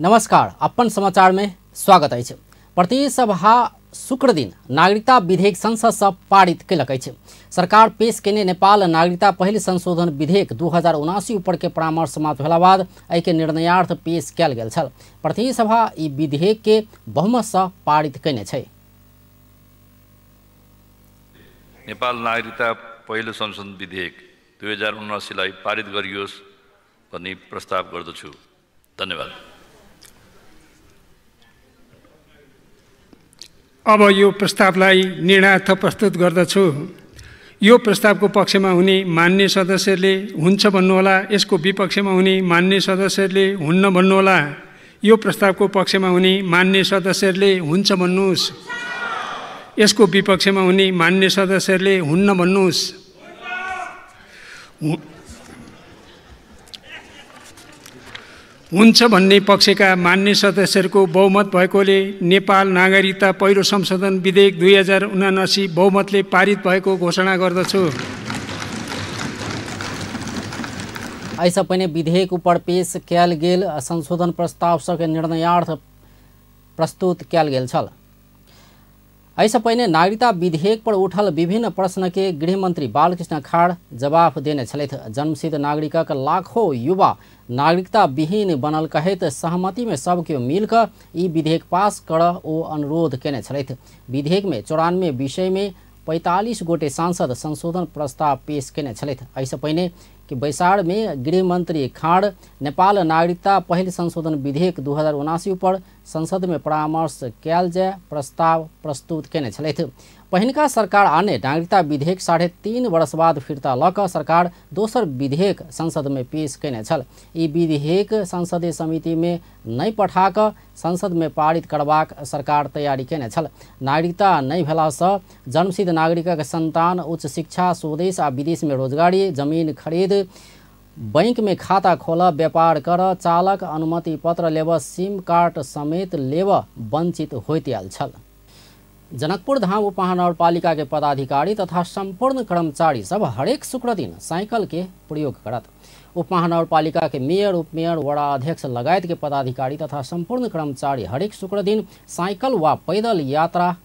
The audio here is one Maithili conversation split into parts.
नमस्कार, अपन समाचार में स्वागत अछि। प्रतिनिधि सभा शुक्र दिन नागरिकता विधेयक संसद से पारित कयलक अछि। सरकार पेश केने नेपाल नागरिकता पहिल संशोधन विधेयक 2079 ऊपर के परामर्श समाप्त भेला बाद एहि निर्णयार्थ पेश कयल गेल छल। प्रतिनिधि सभा ई विधेयक के बहुमत से पारित कयने छै। नेपाल नागरिकता पहिलो संशोधन विधेयक 2079 लाई पारित गरियोस् भन्ने प्रस्ताव गर्दछु। धन्यवाद। अब यो प्रस्तावलाई निर्णयार्थ प्रस्तुत गर्दछु। यो प्रस्तावको पक्षमा हुने मान्य सदस्यहरूले हुन्छ भन्नुहोला, यसको विपक्षमा हुने मान्य सदस्यहरूले हुन्न भन्नुहोला। यो प्रस्तावको पक्षमा हुने मान्य सदस्यहरूले हुन्छ भन्नुहोस्, यसको विपक्षमा हुने मान्य सदस्यहरूले हुन्न भन्नुहोस्। हुन्छ भन्ने पक्षका मान्य सदस्यहरूको बहुमत भएकोले नेपाल नागरिकता पहिलो संशोधन विधेयक 2079 बहुमतले पारित भएको घोषणा गर्दछु। एहिसँ पहिने विधेयक ऊपर पेश कयल गेल संशोधन प्रस्ताव सबके निर्णयार्थ प्रस्तुत कयल गेल छल। एहिसँ पहिने नागरिकता विधेयक पर उठल विभिन्न प्रश्न के गृहमंत्री बालकृष्ण खाड़ जवाफ देने छलथि। जन्मसिद्ध नागरिकक लाखों युवा नागरिकता विहीन बनल कहैत सहमति में सब केओ मिलकर ई विधेयक पास कर ओ अनुरोध केने छलथि। विधेयक में 94 विषय में 45 गोटे सांसद संशोधन प्रस्ताव पेश केने छलथि। एहिसँ पहिने कि बैसार में गृहमंत्री खाड़ नेपाल नागरिकता पहिल संशोधन विधेयक 2079 पर संसद में परामर्श कयल जाय प्रस्ताव प्रस्तुत केने छलथि। पहिनका सरकार आने नागरिकता विधेयक 3.5 वर्ष बाद फिर्ता लऽ कऽ सरकार दोसर विधेयक संसद में पेश केने छल। ई विधेयक संसदीय समिति में नहि पठा कऽ संसद में पारित करबाक सरकार तैयारी केने छल। नागरिकता नहि भेलासँ जन्मसिद्ध नागरिकक संतान उच्च शिक्षा, स्वदेश आ विदेश में रोजगारी, जमीन खरीद, बैंक में खाता खोलऽ, व्यापार करऽ, चालक अनुमति पत्र लेबऽ, सिम कार्ड समेत लेबऽ वंचित होइत आयल छल। जनकपुर धाम उपमहानगरपालिका के पदाधिकारी तथा संपूर्ण कर्मचारी सब हरेक शुक्र दिन साइकिल के प्रयोग करत। उपमहानगरपालिका के मेयर, उपमेयर, वड़ा अध्यक्ष लगायत के पदाधिकारी तथा संपूर्ण कर्मचारी हरेक शुक्र दिन साइकिल व पैदल यात्रा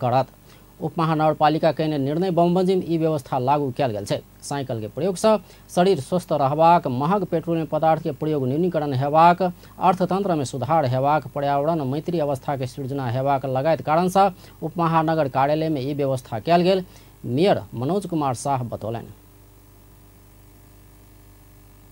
करत। उपमहानगरपालिका के निर्णय बमोजिम ई व्यवस्था लागू कयल गेल छै। साइकिल के प्रयोग से शरीर स्वस्थ रहबाक, महग पेट्रोलियम पदार्थ के प्रयोग न्यूनीकरण हेबाक, अर्थतंत्र में सुधार हेबाक, पर्यावरण मैत्री अवस्था के सृजना हेबाक लगायत कारण से उपमहानगर कार्यालय में ई व्यवस्था कयल गेल मेयर मनोज कुमार शाह बतौलनि।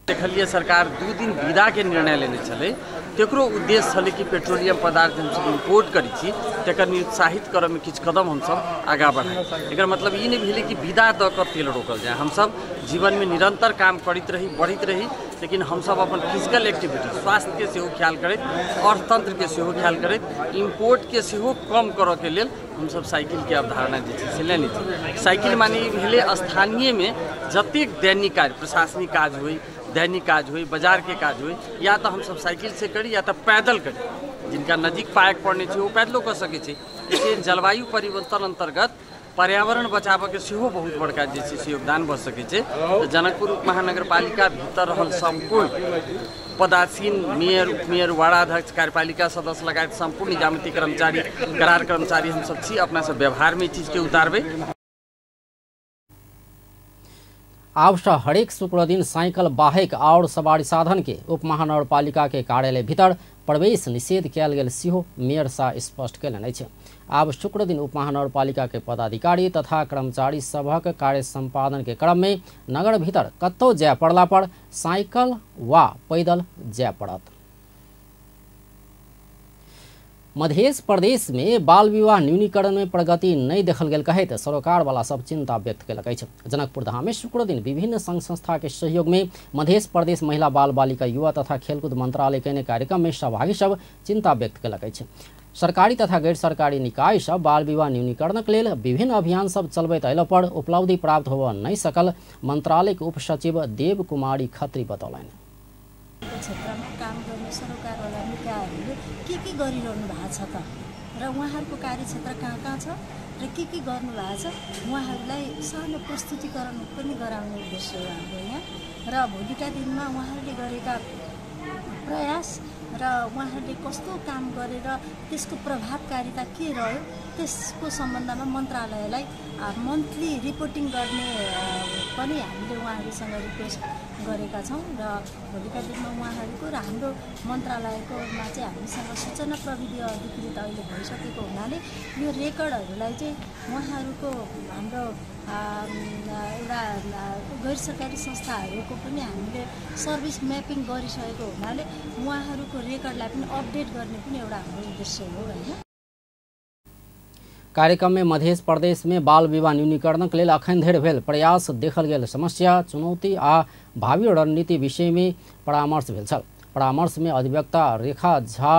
देखलिए सरकार 2 दिन विदा के निर्णय लेने छलै, तकरो उद्देश्य छलै कि पेट्रोलियम पदार्थ हमसब इम्पोर्ट करै छी तकर निरुत्साहित करऽमे किछु कदम हमसब आगाँ बढ़ाइ। एकर मतलब ई नहि भेलै कि विदा दऽ कऽ तेल रोकल जाय। हमसब जीवनमे निरंतर काम करैत रही, बढ़ैत रही, लेकिन हमसब अपन फिजिकल एक्टिविटी, स्वास्थ्यके सेहो ख्याल करैत, अर्थतंत्रके सेहो ख्याल करैत, इम्पोर्टके सेहो कम करऽके लेल हमसब साइकिलके अवधारणा जे छै से लेने छी। साइकिल माने ई भेलै स्थानीयमे जतेक दैनिक कार्य, प्रशासनिक काज होइ, दैनिक काज होइ, बाजारके काज होइ, या तऽ हमसब साइकिल से करी या तऽ पैदल करी। जिनका नजीक पायक पड़ने छै ओ पैदलो कऽ सकै छै। लेकिन जलवायु परिवर्तन अन्तर्गत पर्यावरण बचाबऽके सेहो बहुत बड़का जे छै से योगदान भऽ सकै छै। तऽ जनकपुर उपमहानगरपालिका भीतर रहल सम्पूर्ण पदासीन मेयर, उपमेयर, वार्डाध्यक्ष, कार्यपालिका सदस्य लगायत सम्पूर्ण निजामती कर्मचारी, करार कर्मचारी हमसब छी, अपना सब व्यवहारमे ई चीजके उतारबै। आब से हरेक शुक्र दिन साइकिल बाहेक और सवारी साधन के उपमहानगरपालिका के कार्यालय भीतर प्रवेश निषेध कयल गेल सेहो मेयर शाह स्पष्ट कयलनि अछि। आब शुक्र दिन उपमहानगरपालिका के पदाधिकारी तथा कर्मचारी सभक कार्य संपादन के क्रम में नगर भीतर कतौ जाय पड़ला पर साइकिल वा पैदल जाय पड़त। मध्य प्रदेश में बाल विवाह न्यूनीकरण में प्रगति नहीं देखल गेल कहैत सरोकार वाला सब चिंता व्यक्त कयलक अछि। जनकपुर धाम में शुक्र दिन विभिन्न संघ संस्था के सहयोग में मध्य प्रदेश महिला बाल बालिका युवा तथा खेलकूद मंत्रालय के कार्यक्रम में सहभागी सब चिंता व्यक्त कयलक अछि। सरकारी तथा गैर सरकारी निकाय सब बाल विवाह न्यूनीकरणक लेल विभिन्न अभियान सब चलबैत अयला पर उपलब्धि प्राप्त होबय नहीं सकल मंत्रालय के उप सचिव देव कुमारी खत्री बतौलनि। क्षेत्रमा काम गर्ने सरोकारवाला निकायहरूले के गरिरहनु भएको छ त र उहाँहरूको कार्यक्षेत्र कहाँ कहाँ छ र के गर्नु भएको छ उहाँहरूलाई सानो प्रस्तुतिकरण पनि गराउने उद्देश्य हो हाम्रो यहाँ। र भोलिका दिनमा उहाँहरूले गरेका प्रयास र उहाँहरूले कस्तो काम गरेर त्यसको प्रभावकारिता के रह्यो त्यसको सम्बन्धमा मन्त्रालयलाई मन्थली रिपोर्टिङ गर्ने पनि हामीले उहाँहरूसँग रिक्वेस्ट गरेका छौँ र भोलिका दिनमा उहाँहरूको र हाम्रो मन्त्रालयकोमा चाहिँ हामीसँग सूचना प्रविधि अधिकृत अहिले भइसकेको हुनाले यो रेकर्डहरूलाई चाहिँ उहाँहरूको हाम्रो एउटा गैर सरकारी संस्थाहरूको पनि हामीले सर्भिस म्यापिङ गरिसकेको हुनाले उहाँहरूको रेकर्डलाई पनि अपडेट गर्ने पनि एउटा हाम्रो उद्देश्य हो हैन। कार्यक्रम में मध्य प्रदेश में बाल विवाह न्यूनीकरण के लेल अखन धरि भेल प्रयास, देखल गेल समस्या, चुनौती आ भावी रणनीति विषय में परामर्श भेल छल। परामर्श में अधिवक्ता रेखा झा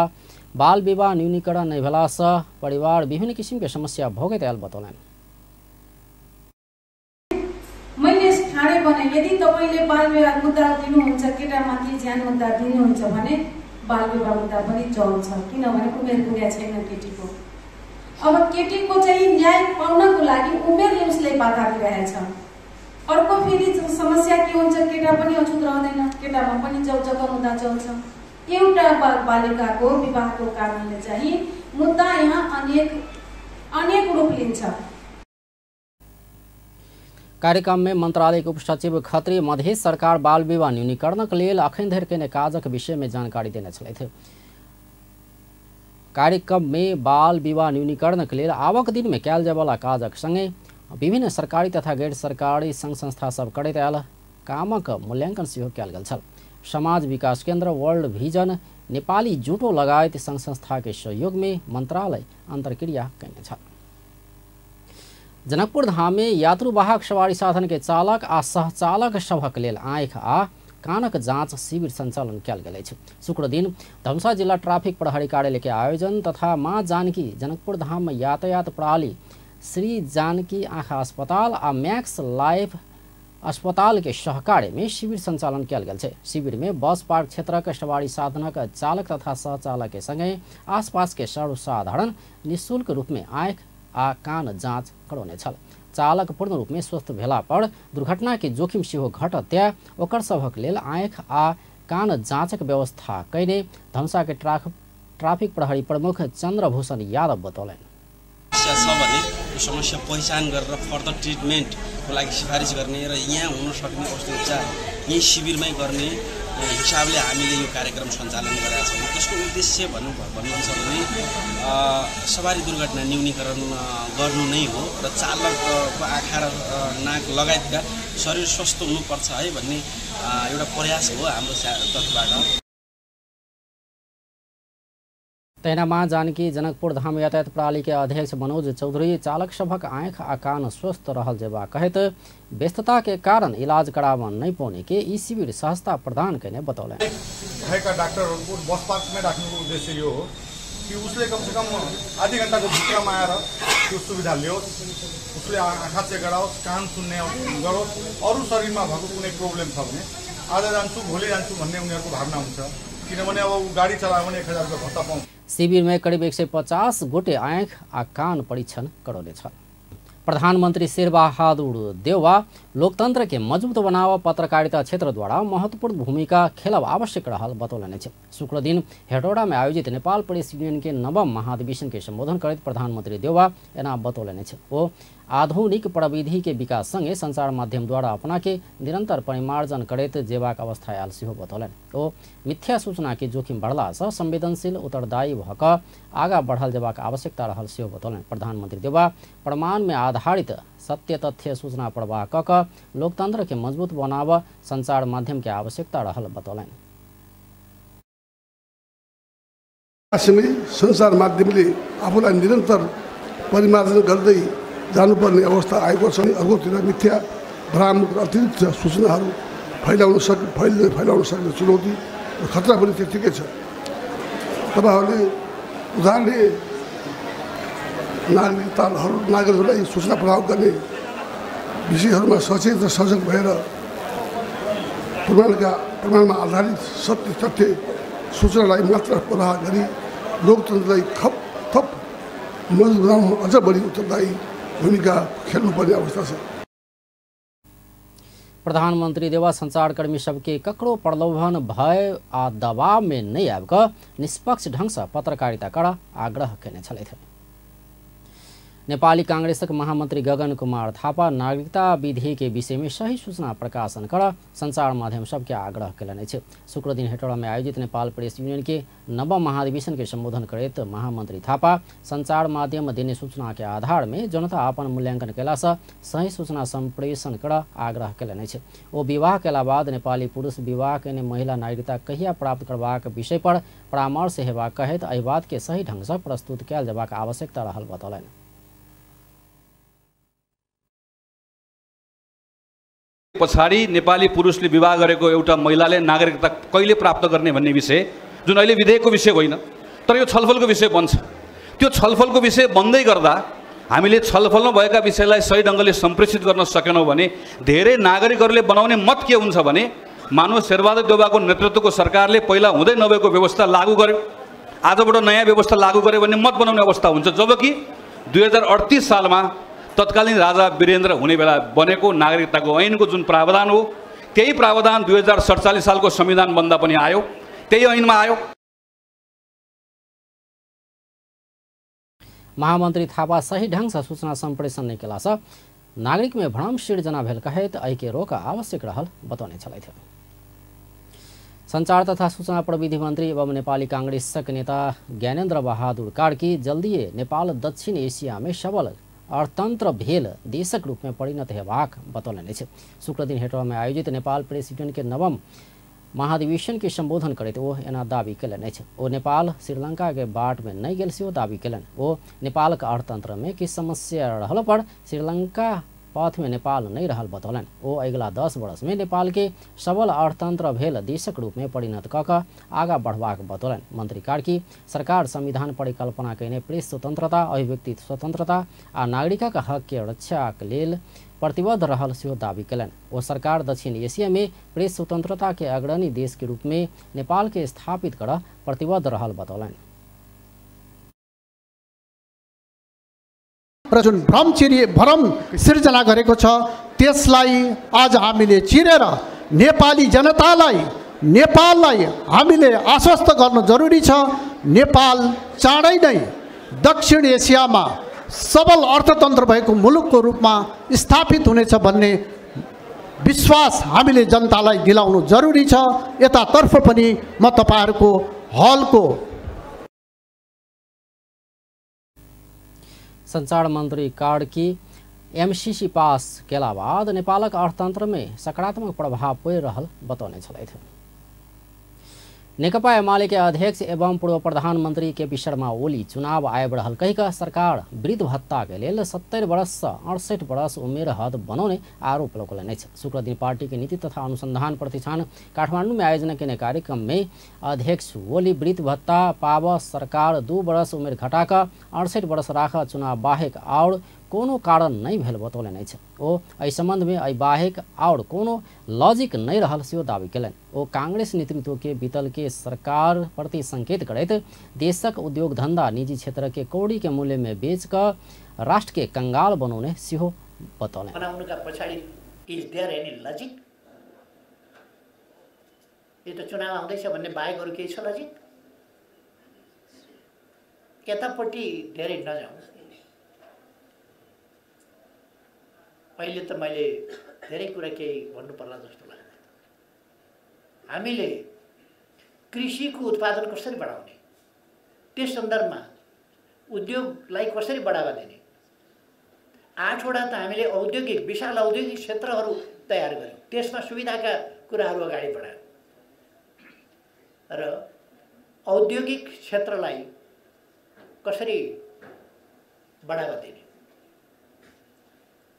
बाल विवाह न्यूनीकरण नहि भेला सँ परिवार विभिन्न किसिम के समस्या भोगैत आयल बतौलनि। मैले ठाडे भने यदि तपाईले बाल विवाह मुद्दा दिनुहुन्छ, केटामाथि ज्यान मुद्दा दिनुहुन्छ भने बाल विवाह मुद्दा पनि चल्छ, किनभने उमेर पुगेको छैन केटीको। अब केटीको चाहिँ न्याय पाउनको लागि उमेरले उसलाई बाधा दिइरहेछ। अर्को फेरि समस्या के हुन्छ, केटा पनि अछुत रहँदैन, केटामा पनि चौचको मुद्दा चल्छ। एउटा बालिकाको विवाहको कारणले चाहिँ मुद्दा यहाँ अनेक अनेक रूप लिन्छ। कार्यक्रम में मंत्रालय के उप सचिव खत्री मधेश सरकार बाल विवाह न्यूनीकरण के लेल अखन धरि केने काजक विषय में जानकारी देने छलथि। कार्यक्रम में बाल विवाह न्यूनीकरण के लेल आवक दिन में कयल जायवला काजक संगे विभिन्न सरकारी तथा गैर सरकारी संघ संस्था सब करैत आयल कामक मूल्यांकन सेहो कयल गेल छल। समाज विकास केंद्र, वर्ल्ड विजन, नेपाली जुटो लगायत संघ संस्था के सहयोग में मंत्रालय अंतर्क्रिया कयने छल। जनकपुर धाम में यात्रुवाहक सवारी साधन के चालक आ सहचालक सभक लेल आँखि आ कानक जाँच शिविर संचालन कयल गेल अछि। शुक्रदिन धनुषा जिला ट्राफिक प्रहरी कार्यालय के आयोजन तथा माँ जानकी जनकपुर धाम में यातायात प्रणाली, श्री जानकी आँखा अस्पताल आ मैक्स लाइफ अस्पताल के सहकार्य में शिविर संचालन कयल गेल छै। शिविर में बस पार्क क्षेत्रक सवारी साधनक चालक तथा सहचालक के संगे आसपास के सर्वसाधारण निःशुल्क रूप में आँखि आ कान जाँच करौने छल। चालक पूर्ण रूप में स्वस्थ भेला पर दुर्घटना के जोखिम सेहो घटत, तें ओकर सभक लेल आँखि आ कान जाँचक व्यवस्था कयने धनुषा के ट्राफिक प्रहरी प्रमुख चंद्रभूषण यादव बतौलनि। समस्या छ भने त्यो समस्या पहिचान गरेर फर्दर ट्रिटमेन्टको लागि सिफारिस गर्ने र यहाँ हुन सक्ने औषधोपचार यहीँ शिविरमै गर्ने हिसाबले हामीले यो कार्यक्रम सञ्चालन गरेका छौँ। त्यसको उद्देश्य भन्नुहुन्छ भने सवारी दुर्घटना न्यूनीकरण गर्नु नै हो र चालकको आँखा र नाक लगायतका शरीर स्वस्थ हुनुपर्छ है भन्ने एउटा प्रयास हो हाम्रो तर्फबाट। तहिना माँ जानकी जनकपुर धाम यातायात प्रणाली के अध्यक्ष मनोज चौधरी चालक सभक आँखि आ कान स्वस्थ रहल जेबा कहैत व्यस्तता के कारण इलाज कराबऽ नहि पौने के ई शिविर सहजता प्रदान कयने बतौलनि। भएका डाक्टरहरूको बस पार्कमै राख्नुको उद्देश्य यो हो कि उसले कमसेकम आधी घन्टाको भित्रमा आएर त्यो सुविधा लियोस्, उसले आँखा चेक गराओस्, कान सुन्ने गरोस्, अरू शरीरमा भएको कुनै प्रोब्लम छ भने आज जान्छु भोलि जान्छु भन्ने उनीहरूको भावना हुन्छ, किनभने अब ऊ गाडी चलायो भने 1000 रुपियाँ भत्ता पाउँछ। शिविर में करीब 150 गोटे आँख आ कान परीक्षण करौने छल। प्रधानमंत्री शेरबहादुर देउवा लोकतंत्र के मजबूत बनाव पत्रकारिता क्षेत्र द्वारा महत्वपूर्ण भूमिका खेलब आवश्यक रहल बतौलनि अछि। शुक्रदिन हेटौड़ा में आयोजित नेपाल प्रेस यूनियन के नवम महाधिवेशन के संबोधन करैत प्रधानमंत्री देउवा एना बतौलनि अछि। ओ आधुनिक प्रविधि के विकास संगे संचार माध्यम द्वारा अपना के निरंतर परिमार्जन करैत जेबाक अवस्था आयल सेहो बतौलनि। ओ मिथ्या सूचना के जोखिम बढ़ला सँ संवेदनशील उत्तरदायी भऽ कऽ आगाँ बढ़ल जेबाक आवश्यकता रहल सेहो बतौलनि। प्रधानमंत्री देउवा प्रमाण में आधारित सत्य तथ्य सूचना प्रवाह कऽ कऽ लोकतंत्र के मजबूत बनाबऽ संचार माध्यम के आवश्यकता रहल बतौलनि। संचार माध्यमले आफूलाई निरन्तर परिमार्जन गर्दै जानुपर्ने अवस्था आएको छ। अर्कोतिर मिथ्या भ्रामक र अतिरिक्त सूचनाहरू फैलाउन सक्ने चुनौती र खतरा पनि त्यत्तिकै छ। तपाईँहरूले उदाहरणले नागरिकहरूलाई सूचना प्रभाव गर्ने विषयहरूमा सचेत र सजग भएर प्रमाणमा आधारित सत्य तथ्य सूचनालाई मात्र प्रवाह गरी लोकतन्त्रलाई थप मजबुत बनाउन अझ बढी उत्तरदायी भूमिका खेल्नुपर्ने अवस्था छ। प्रधानमंत्री देवा संचारकर्मी सबके ककरो प्रलोभन भय आ दबाव में नहीं आबि कऽ निष्पक्ष ढंग से पत्रकारिता कर आग्रह केने छलथि। नेपाली कांग्रेसक महामंत्री गगन कुमार थापा नागरिकता विधि के विषय में सही सूचना प्रकाशन कर संचार माध्यम सबके आग्रह केलनि अछि। शुक्रदिन हेटौड़ा में आयोजित नेपाल प्रेस यूनियन के नवम महाधिवेशन के संबोधन करैत महामंत्री थापा संचार माध्यम देने सूचना के आधार में जनता अपन मूल्यांकन केला से सही सूचना संप्रेषण कर आग्रह केलनि अछि। ओ विवाह केला बाद नेपाली पुरुष विवाह केने महिला नागरिकता कहिया प्राप्त करबाक विषय पर परामर्श हेबाक कहैत एहि बात के सही ढंग से प्रस्तुत कयल जेबाक आवश्यकता रहल बतौलनि। पछाडि नेपाली पुरुषले विवाह गरेको एउटा महिलाले नागरिकता कहिले प्राप्त गर्ने भन्ने विषय जुन अहिले विधेयकको विषय होइन, तर यो छलफलको विषय बन्छ। त्यो छलफलको विषय बन्दै गर्दा हामीले छलफलमा भएका विषयलाई सही ढङ्गले सम्प्रेषित गर्न सकेनौँ भने धेरै नागरिकहरूले बनाउने मत के हुन्छ भने मानव शेरबहादुर देउवाको नेतृत्वको सरकारले पहिला हुँदै नभएको व्यवस्था लागू गर्यो, आजबाट नयाँ व्यवस्था लागू गर्यो भन्ने मत बनाउने अवस्था हुन्छ। जबकि 2038 सालमा तत्कालीन राजा वीरेन्द्र हुने बेला बनेको नागरिकताको ऐनको जुन प्रावधान हो त्यही प्रावधान 2047 सालको संविधान बन्दा पनि आयो, त्यही ऐनमा आयो। महामंत्री थापा सही ढंग से सूचना संप्रेषण नहीं केला से नागरिक में भ्रम सिर्जना भेल कहैत एहिके रोक आवश्यक रहल बतौने छलथि। संचार तथा सूचना प्रविधि मंत्री एवं नेपाली कांग्रेसक नेता ज्ञानेन्द्र बहादुर कार्की जल्दिए नेपाल दक्षिण एशिया में सबल अर्थतंत्र भेल देशक रूप में परिणत हेबाक बतौलनि अछि। शुक्रदिन हेटौड़ा में आयोजित नेपाल प्रेस यूनियन के नवम महाधिवेशन के संबोधन करैत ओ एना दावी केलनि अछि। ओ नेपाल श्रीलंका के बाट में नहि गेल सेहो दावी केलनि। ओ नेपाल के अर्थतंत्र में किछु समस्या रहल पर श्रीलंका पथ में नेपाल नहीं रहल बतौलनि। ओ अगिला 10 वर्ष में नेपाल के सबल अर्थतंत्र भेल देशक रूप में परिणत कऽ कऽ आगाँ बढ़बाक बतौलनि। मंत्री कार्की सरकार संविधान परिकल्पना कयने प्रेस स्वतंत्रता, अभिव्यक्ति स्वतंत्रता आ नागरिकक हक के रक्षाक लेल प्रतिबद्ध रहल सेहो दावी केलनि। ओ सरकार दक्षिण एशिया में प्रेस स्वतंत्रता के अग्रणी देश के रूप में नेपाल के स्थापित कर प्रतिबद्ध रहल बतौलनि। र जुन भ्रम सिर्जना गरेको छ त्यसलाई आज हामीले चिरेर नेपाली जनतालाई, नेपाललाई हामीले आश्वस्त गर्नु जरुरी छ। नेपाल चाँडै नै दक्षिण एसियामा सबल अर्थतन्त्र भएको मुलुकको रूपमा स्थापित हुनेछ भन्ने विश्वास हामीले जनतालाई दिलाउनु जरुरी छ। यतातर्फ पनि म तपाईहरूको हलको संचार मंत्री कार्की एमसीसी पास केला बाद नेपालक अर्थतंत्र में सकारात्मक प्रभाव पड़ि रहल बतौने छलथि। नेकपा एमाले के अध्यक्ष एवं पूर्व प्रधानमंत्री केपी शर्मा ओली चुनाव आबि रहल कहि कऽ सरकार वृद्ध भत्ता के लेल 70 वर्ष से 68 वर्ष उमेर हद बनौने आरोप लगौलनि अछि। शुक्रदिन पार्टी के नीति तथा अनुसंधान प्रतिष्ठान काठमांडू में आयोजना केने कार्यक्रम में अध्यक्ष ओली वृद्ध भत्ता पाब सरकार 2 वर्ष उमेर घटा कऽ 68 वर्ष राख चुनाव बाहेक और कोनो कारण नहीं भेल बतौलनि अछि। ओ एहि संबंध में एहि बाहेक और कोनो लॉजिक नहीं रहल सेहो दावी केलनि। ओ कांग्रेस नेतृत्व के बीतल के सरकार प्रति संकेत करैत देशक उद्योग धंधा निजी क्षेत्र के कौड़ी के मूल्य में बेच कऽ राष्ट्र के कंगाल बनौने सेहो बतौलनि। बनाउनुका पछाडि is there any logic? यो त चुनाव आउँदैछ भन्ने बाहेक अरू केही छ लजिक? यतापट्टि धेरै नजाउँ। अहिले त मैले धेरै कुरा केही भन्नु पर्ला जस्तो लाग्दैन। हामीले कृषिको उत्पादन कसरी बढाउने, त्यस सन्दर्भमा उद्योगलाई कसरी बढावा दिने, 8वटा त हामीले औद्योगिक विशाल औद्योगिक क्षेत्रहरू तयार गर्यौँ, त्यसमा सुविधाका कुराहरू अगाडि बढायौँ र औद्योगिक क्षेत्रलाई कसरी बढावा दिने,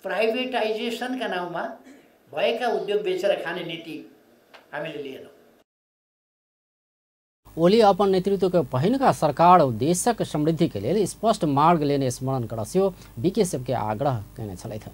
प्राइभेटाइजेसनका नाउँमा भएका उद्योग बेचेर खाने नीति हामीले लिएनौँ। ओली अपन नेतृत्व के पहिनका सरकार देशक समृद्धि के लेल स्पष्ट मार्ग लेने स्मरण कर सेहो बीकेएसएफ के आग्रह केने छलथि।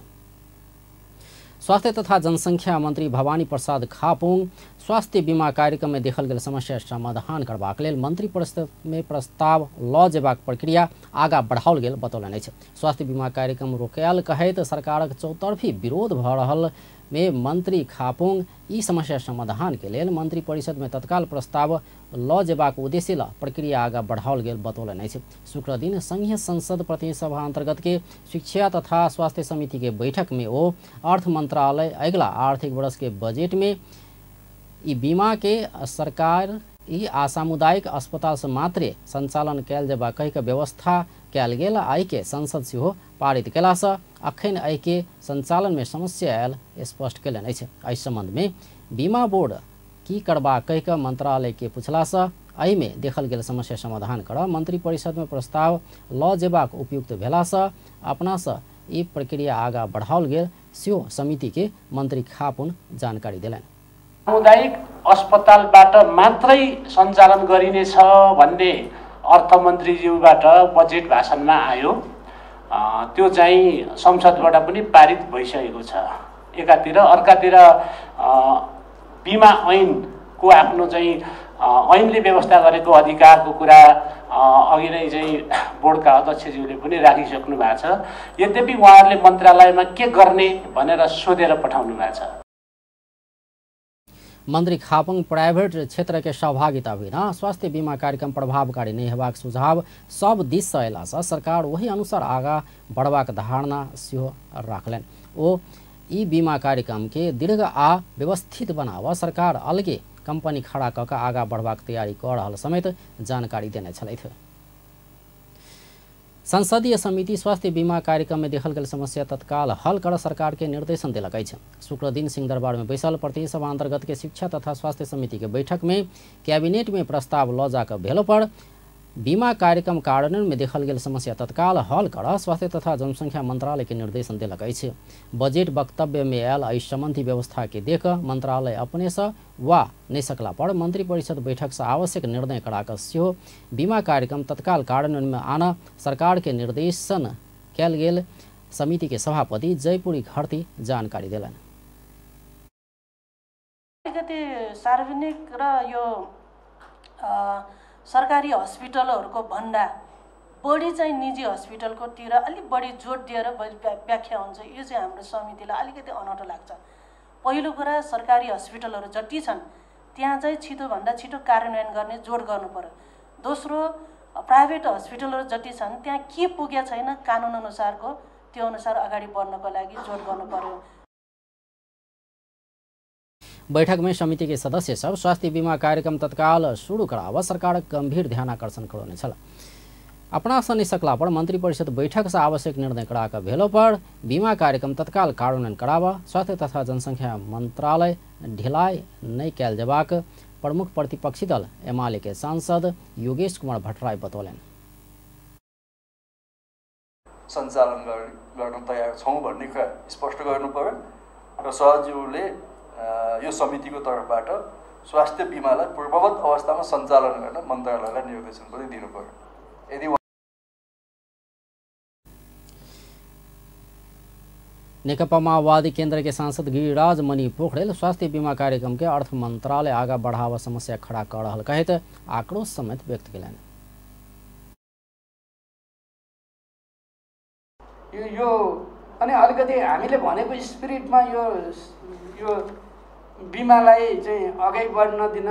स्वास्थ्य तथा जनसंख्या मंत्री भवानी प्रसाद खापुङ स्वास्थ्य बीमा कार्यक्रम में देखल गेल समस्या समाधान करबाक लेल मंत्री परिषद में प्रस्ताव लऽ जेबाक प्रक्रिया आगाँ बढ़ाओल गेल बतौलनि अछि। स्वास्थ्य बीमा कार्यक्रम रोकायल कहैत सरकारक चौतरफी विरोध भऽ रहल में मंत्री खापुङ ई समस्या समाधान के लेल मंत्री परिषद में तत्काल प्रस्ताव ल जेबाक उद्देश्य ल प्रक्रिया आगा बढ़ाओल गेल बतौलनि अछि। शुक्रदिन संघीय संसद प्रतिनिधि सभा अंतर्गत के शिक्षा तथा स्वास्थ्य समिति के बैठक में ओ अर्थ मंत्रालय अगिला आर्थिक वर्ष के बजट में ई बीमा के सरकार ई आ सामुदायिक अस्पताल से मात्रे संचालन कयल जेबाक कहि के व्यवस्था कयल गेल। आइ के संसद सेहो पारित कयलासँ अखन एहि के संचालन में समस्या आयल स्पष्ट कयलनि अछि। एहि संबंध में बीमा बोर्ड की करबाक कहि के मंत्रालय के पूछलासँ एहिमे देखल गेल समस्या समाधान कर मंत्री परिषद में प्रस्ताव ल जेबाक उपयुक्त भेलासँ अपनासँ ई प्रक्रिया आगा बढ़ाओल गेल सेहो समिति के मंत्री खापुन जानकारी देलनि। सामुदायिक अस्पतालबाट मात्रै सञ्चालन गरिनेछ भन्ने अर्थमन्त्रीज्यूबाट बजेट भाषणमा आयो, त्यो चाहिँ संसदबाट पनि पारित भइसकेको छ। एकातिर अर्कातिर बीमा ऐनको आफ्नो चाहिँ ऐनले व्यवस्था गरेको अधिकारको कुरा अघि नै चाहिँ बोर्डका अध्यक्षज्यूले पनि राखिसक्नु भएको छ। यद्यपि उहाँहरूले मन्त्रालयमा के गर्ने भनेर सोधेर पठाउनु भएको छ। मंत्री खापुङ प्राइवेट क्षेत्र के सहभागिता बिना स्वास्थ्य बीमा कार्यक्रम प्रभावकारी नहीं हेबाक सुझाव सब दिस सँ अयलासँ सरकार वही अनुसार आगा बढ़बाक धारणा सेहो राखलनि। ओ ई बीमा कार्यक्रम के दीर्घ आ व्यवस्थित बनाव सरकार अलगे कंपनी खड़ा कऽ के आगा बढ़बाक तैयारी कऽ रहल समेत जानकारी देने छलथि। संसदीय समिति स्वास्थ्य बीमा कार्यक्रम में देखल गेल समस्या तत्काल हल कर सरकार के निर्देशन देलक अछि। शुक्रदिन सिंहदरबार में बैसल प्रतिनिधि सभा अंतर्गत के शिक्षा तथा स्वास्थ्य समिति के बैठक में कैबिनेट में प्रस्ताव ल जाकर भेलो पर बीमा कार्यक्रम कार्यान्वयन में देखल गेल समस्या तत्काल हल कर स्वास्थ्य तथा जनसंख्या मंत्रालय के निर्देशन देलक अछि। बजट वक्तव्य में आयल एहि संबंधी व्यवस्था के देख मंत्रालय अपने से वा नहीं सकला पर मंत्री परिषद बैठक से आवश्यक निर्णय कराकर सेहो बीमा कार्यक्रम तत्काल कार्यान्वयन में आना सरकार के निर्देशन कयल गेल समिति के सभापति जयपुरी घरती जानकारी देलनि। अलिकति सार्वजनिक र यो सरकारी हस्पिटलहरूको भन्दा बढी चाहिँ निजी हस्पिटलकोतिर अलिक बढी जोड दिएर व्याख्या हुन्छ। यो चाहिँ हाम्रो समितिलाई अलिकति अनौठो लाग्छ। पहिलो कुरा सरकारी हस्पिटलहरू जति छन् त्यहाँ चाहिँ छिटोभन्दा छिटो कार्यान्वयन गर्ने जोड गर्नु पर्यो। दोस्रो, प्राइभेट हस्पिटलहरू जति छन् त्यहाँ के पुगेको छैन कानुन अनुसारको त्यो अनुसार अगाडि बढ्नको लागि जोड गर्नु पर्यो। बैठक में समिति के सदस्य सब स्वास्थ्य बीमा कार्यक्रम तत्काल शुरू कराव सरकार गंभीर ध्यानाकर्षण करौने छल। अपना सँ नहि सकला पर मंत्री परिषद बैठक से आवश्यक निर्णय कराकर भेलो पर बीमा कार्यक्रम तत्काल कार्यान्वयन कराव स्वास्थ्य तथा जनसंख्या मंत्रालय ढिलाई नहि कयल जेबाक प्रमुख प्रतिपक्षी दल एमाले के सांसद योगेश कुमार भट्टराई बतौलनि। सञ्चालन गर्न तयार छौँ भन्ने कुरा स्पष्ट गर्नु पर्यो र सहज्यूले यो समितिको तर्फबाट स्वास्थ्य बिमालाई पूर्ववत अवस्थामा सञ्चालन गर्न मन्त्रालयलाई निर्देशन पनि दिनु पर्यो। यदि नेकपा माओवादी केंद्र के सांसद गिरिराज मणि पोखरेल स्वास्थ्य बीमा कार्यक्रम के अर्थ मंत्रालय आगा बढ़ावा समस्या खड़ा कर रहल कहैत आक्रोश समेत व्यक्त केलनि। यो अनि अलिकति हामीले भनेको स्पिरिटमा यो यो बिमालाई चाहिँ अगाडि बढ्न दिन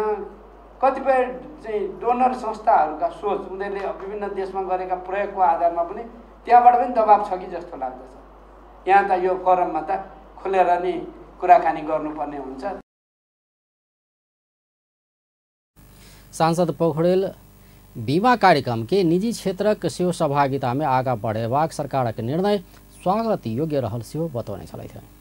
कतिपय चाहिँ डोनर संस्थाहरूका सोच उनीहरूले विभिन्न देशमा गरेका प्रयोगको आधारमा पनि त्यहाँबाट पनि दबाब छ कि जस्तो लाग्दछ। यहाँ त यो फोरममा त खुलेर नै कुराकानी गर्नुपर्ने हुन्छ। सांसद पोखरेल बीमा कार्यक्रम के निजी क्षेत्रक सेहो सहभागिता में आगा बढ़ेबाक सरकारक निर्णय स्वागत योग्य रहल सेहो बतौने छलथि।